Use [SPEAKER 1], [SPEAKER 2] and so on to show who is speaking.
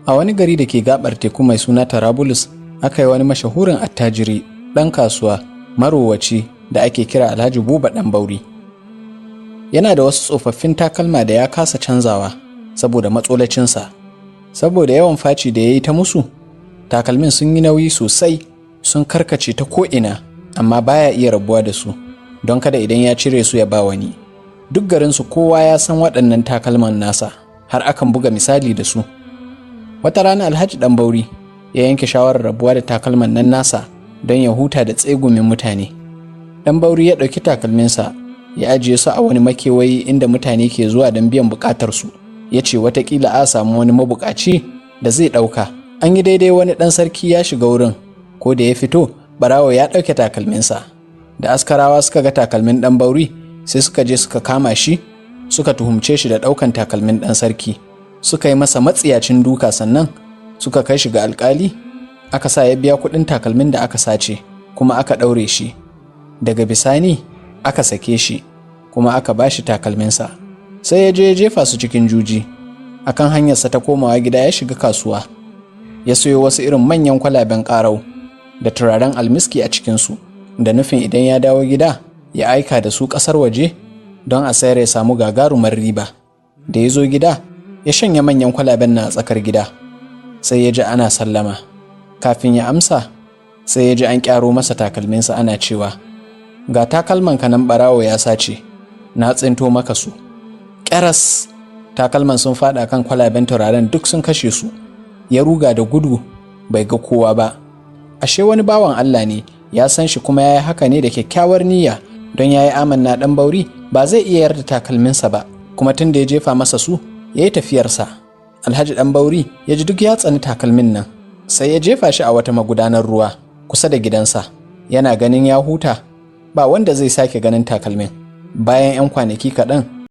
[SPEAKER 1] A wani gari da ke gabar teku mai suna Tarabulus, aka yi wani mashahurin attajiri, ɗan kasuwa, marowaci da ake kira Alhaji Buba Ɗan Bauri. Yana da wasu tsofaffin takalma da ya kasa canzawa saboda matsolacinsa. Saboda yawan faci da ya yi ta musu, takalmin sun yi nauyi sosai, sun karkace ta ko'ina, amma baya iya rabuwa da su, don kada idan ya cire su ya ba wani. Duk garinsu kowa ya san waɗannan takalman nasa, har akan buga misali da su. Wata rana Alhaji Ɗan Bauri ya yanke shawarar rabuwa da takalman nan nasa don ya huta da tsegumin mutane. Ɗan Bauri ya ɗauki takalminsa ya ajiye su a wani makewayi inda mutane ke zuwa don biyan buƙatarsu. Ya ce watakila a samu wani mabuƙaci da zai ɗauka. An yi daidai, wani ɗan sarki ya shiga wurin, ko da ya fito, ɓarawo ya ɗauke takalminsa. Da askarawa suka ga takalmin Ɗan Bauri, sai suka je suka kama shi, suka tuhumce shi da ɗaukan takalmin ɗan sarki. Suka yi masa matsiyacin duka, sannan suka kai shi ga alkali, aka sa ya biya kuɗin takalmin da aka sace, kuma aka ɗaure shi. Daga bisani aka sake shi, kuma aka ba shi takalminsa. Sai ya je ya jefa su cikin juji. Akan hanyarsa ta komawa gida, ya shiga kasuwa, ya sayo wasu irin manyan kwalaben ƙarau da turaren almiski a cikinsu, da nufin idan ya dawo gida ya aika da su ƙasar waje don a sayar ya samu gagarumar riba. Da ya zo gida, ya shanya manyan kwalaben na a tsakar gida, sai ya ji ana sallama. Kafin ya amsa, sai ya ji an kyaro masa takalminsa, ana cewa, "Ga takalman ka nan ɓarawo ya sace, na tsinto maka su." Ƙyaras takalman sun faɗa kan kwalaben turaren, duk sun kashe su. Ya ruga da gudu, bai ga kowa ba. Ashe wani bawan Allah ne, ya san shi, kuma ya yi haka ne da kyakkyawar niyya, don ya yi amanna Ɗan Bauri ba zai iya yarda takalminsa ba, kuma tun da ya jefa masa su ya yi tafiyarsa. Alhaji Ɗan Bauri ya ji duk ya tsani takalmin nan, sai ya jefa shi a wata magudanar ruwa kusa da gidansa, yana ganin ya huta, ba wanda zai sake ganin takalmin. Bayan 'yan kwanaki kaɗan,